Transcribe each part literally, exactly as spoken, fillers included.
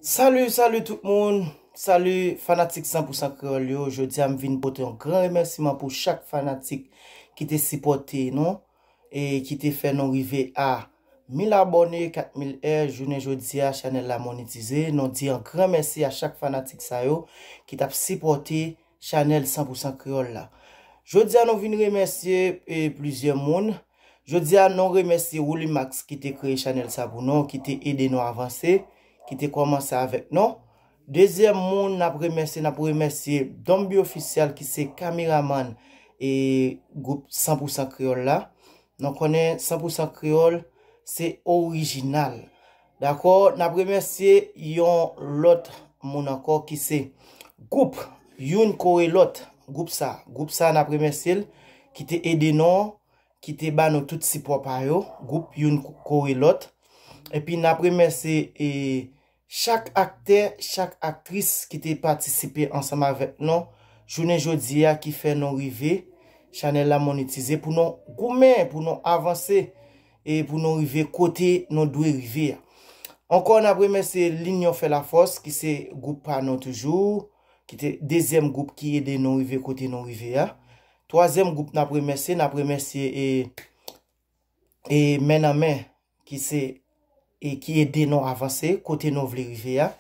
Salut, salut tout moun. Salut fanatik san pou san kreyòl yo. Jodi a m vin pote yon gran remèsiman pou chak fanatik ki te sipòte nou e ki te fè nou rive a mil abòne, kat mil è. Jounen jodi a, chanèl la monetize. Nou di yon gran mèsi a chak fanatik sa yo ki t ap sipòte chanèl san pou san kreyòl la. Jodi a, nou vin remèsye e, plizyè moun. Jodi a, nou remèsye Wooly Max ki te kreye chanèl sa pou nou, ki te ede nou avanse, ki te kòmanse avèk nou. Dezyèm moun n ap remèsye, n ap remèsye Donby Official ki se kameraman e gwoup san pou san kreyòl la. Nou konnen san pou san kreyòl se orijinal. Dakò, n ap remèsye yon lòt moun ankò ki se gwoup Youn Kore Lòt. Gwoup sa, gwoup sa n ap remèsye l ki te ede nou, ki te ba nou tout sipò pa yo. Gwoup Youn Kore Lòt. Epi n ap remèsye e, chak aktè, chak aktris ki te patisipe ansanm avèk nou jounen jodi a ki fè nou rive, chanèl la monetize pou nou goumen, pou nou avanse e pou nou rive kote nou dwe rive a. Ankò, n ap remèsye Linyon Fè Lafòs ki se gwoup pa nou toujou, ki te dezyèm gwoup ki ede nou rive kote nou rive a. Twazyèm gwoup n ap remèsye, n ap remèsye e, e Men nan Men ki se e ki ede nou avanse kote nou vle rive a.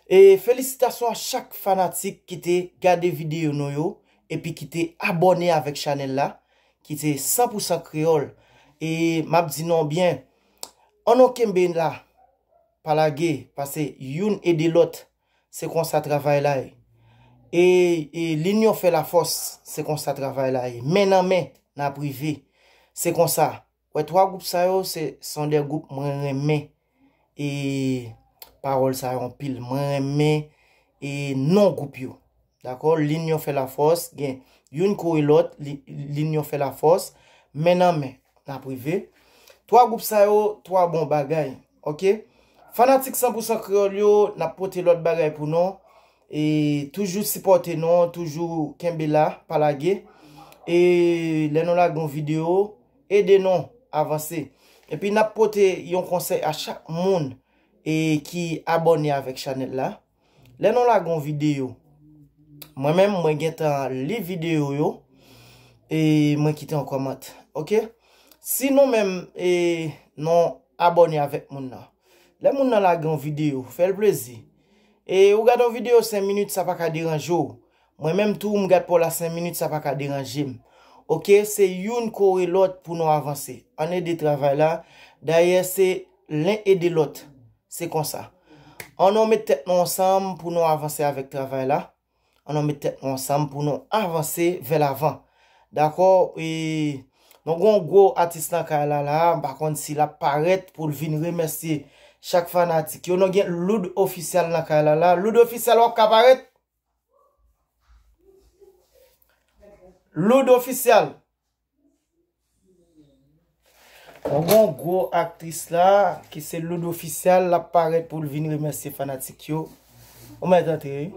E felisitasyon a chak fanatik ki te gade videyo nou yo epi ki te abòne avèk chanèl la, ki te san pou san kreyòl. E m ap di nou byen, ann nou kenbe la, pa lage, paske youn ede lòt, se konsa travay la ye. E, e Linyon Fè Lafòs, se konsa travay la ye. Men nan men, n ap rive. Se konsa. Wè, twa gwoup sa yo, se, se yon de gwoup mwen renmen. E pawòl sa yo anpil. Mwen renmen e non gwoup yo. Dakò? Linyon Fè Lafòs, gen youn kore lòt, li- Linyon Fè Lafòs, men nan men, n ap rive. Twa gwoup sa yo, twa bon bagay. Oke? Fanatik san pou san kreyòl yo, n ap pote lòt bagay pou nou. E toujou sipòte nou, toujou kenbe la, pa lage. E lè nou lage yon videyo, ede nou avanse. Epi n ap pote yon konsèy a chak moun e ki abòne avèk chanèl la. Lè nou lage yon videyo, mwen menm, mwen gentan li videyo yo e mwen kite yon kòmantè. Oke? Si nou menm e nou abòne avèk moun nan, lè moun nan lage yon videyo, fè l plezi. E ou gade yon videyo senk minit, sa pa ka deranje w. Mwen menm tou, m gad pa w la senk minit, sa pa ka deranje m. Oke, se youn kore lòt pou nou avanse. Ann ede travay la. Dayè, se len ede lòt. Se konsa. Ann nou met tèt nou ansanm pou nou avanse avèk travay la. Ann nou met tèt nou ansanm pou nou avanse vè lavan. Dakò? E, nou gen yon gwo atis nan kay la la. M pa konn si l ap parèt pou l vin remèsye chak fanatik yo. Nou gen Loud Official nan kay la la. Loud Official, w ap ka parèt? Loud Official. Nou gen yon gwo aktris la, ki se Loud Official, l ap parèt pou l vin remèsye fanatik yo. Ou mèt antre, wi.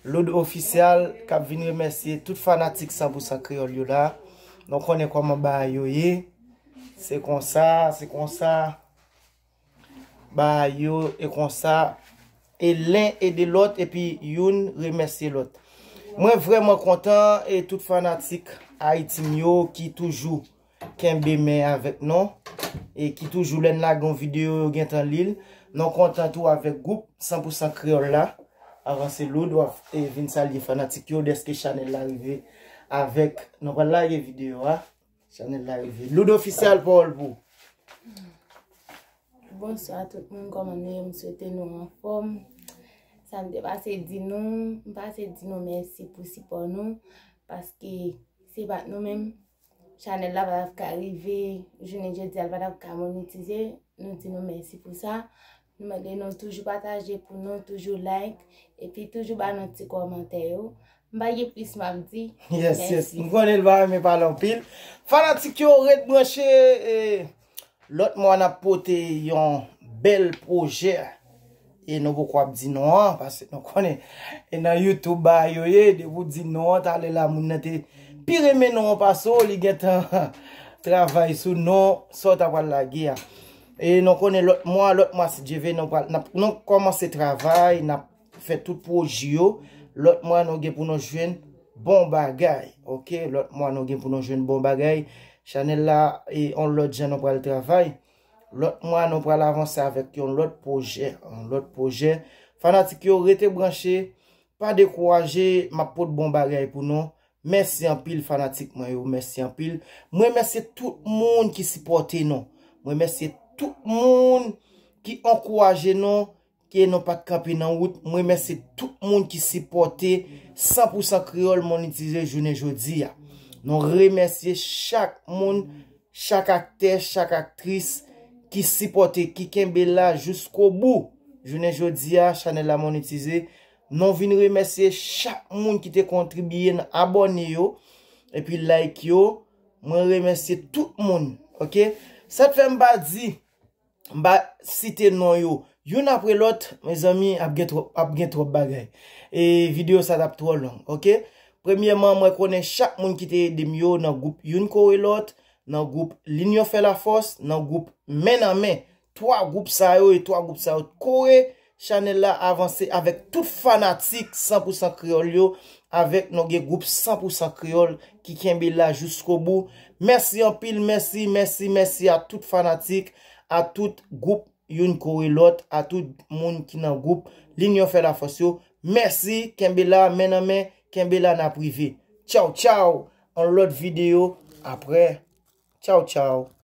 Loud Official, k ap vin remèsye tout fanatik san pou san kreyòl yo la. Nou konnen kòman bagay yo ye. Se konsa, se konsa. Bagay yo e konsa, e len ede lòt, epi youn remèsye lòt. Mwen vrèman kontan, e tout fanatik Ayiti m yo ki toujou kenbe men avèk nou, e ki toujou lè n lage yon videyo, yo gentan li l. Nou kontan tou avèk gwoup san pou san kreyòl la. Avanse Loud, w ap, e, vin salye fanatik yo dèske chanèl la rive avèk, nou pral lage videyo a. Chanèl la rive. Loud Official, pawòl pou ou. Bonswa tout moun, kòman nou ye? M swete nou anfòm. Sa m te pase di nou, m pase di nou mèsi pou sipò nou, paske se pa t nou menm, chanèl la pa t ap ka rive, jounen jodi a, l pa t ap ka monetize. Nou di nou mèsi pou sa. Nou mande nou toujou pataje pou nou, toujou like, epi toujou ba nou ti kòmantè yo. M pa gen plis m ap di. Yes, yes. Mèsi. M konnen l pa renmen pale anpil. Fanatik yo, ret branche. E, lòt mwa, n ap pote yon bèl pwojè. E nou poko ap di non an, paske nou konnen e nan YouTube bagay yo ye, depi w di non an, talè la, moun nan te pi renmen non an pase w, li gentan travay sou non, sa w ta pral lage a. E nou konnen lòt mwa, lòt mwa, si Dye vle, nou pral, n ap, nou kòmanse travay, n ap fè tout pwojè yo. Lòt mwa, nou gen pou nou jwenn bon bagay, oke? Lòt mwa, nou gen pou nou jwenn bon bagay. Chanèl la, e yon lòt jan nou pral travay. Lòt mwa, nou pral avanse avèk yon lòt pwojè, yon lòt pwojè. Fanatik yo, rete branche, pa dekouraje, m ap pot bon bagay pou nou. Mèsi anpil fanatik mwen yo, mèsi anpil. Mwen remèsye tout moun ki sipòte nou. Mwen remèsye tout moun ki ankouraje nou, ke nou pa t kanpe nan wout. Mwen remèsye tout moun ki sipòte san pou san Kreyòl monetize jounen jodi a. Nou remèsye chak moun, chak aktè, chak aktris ki sipòte, ki kenbe la jiskobou. Jounen jodi a, chanèl la monetize. Nou vin remèsye chak moun ki te kontribiye nan abòne yo, epi like yo. Mwen remèsye tout moun, oke? Sa t fè m pa di, m pa site non yo. Youn apre lòt, mezanmi, ap gen twòp, ap gen twòp bagay. E videyo sa t ap twò long, oke? Premyèman, mwen konnen chak moun ki te ede m yo nan gwoup Youn Kore Lòt, nan gwoup Linyon Fè Lafòs, nan gwoup Men nan Men. Twa gwoup sa yo e twa gwoup sa yo t kore chanèl la avanse avèk tout fanatik san pou san Kreyòl yo, avèk nou gen gwoup san pou san Kreyòl ki kenbe la jiskobou. Mèsi anpil, mèsi, mèsi, mèsi a tout fanatik, a tout gwoup Youn Kore Lòt, a tout moun ki nan gwoup Linyon Fè Lafòs yo. Mèsi, kenbe la, men nan men, kenbe la, n ap rive. Tchaw, tchaw, yon lòt videyo aprè. Tchaw, tchaw.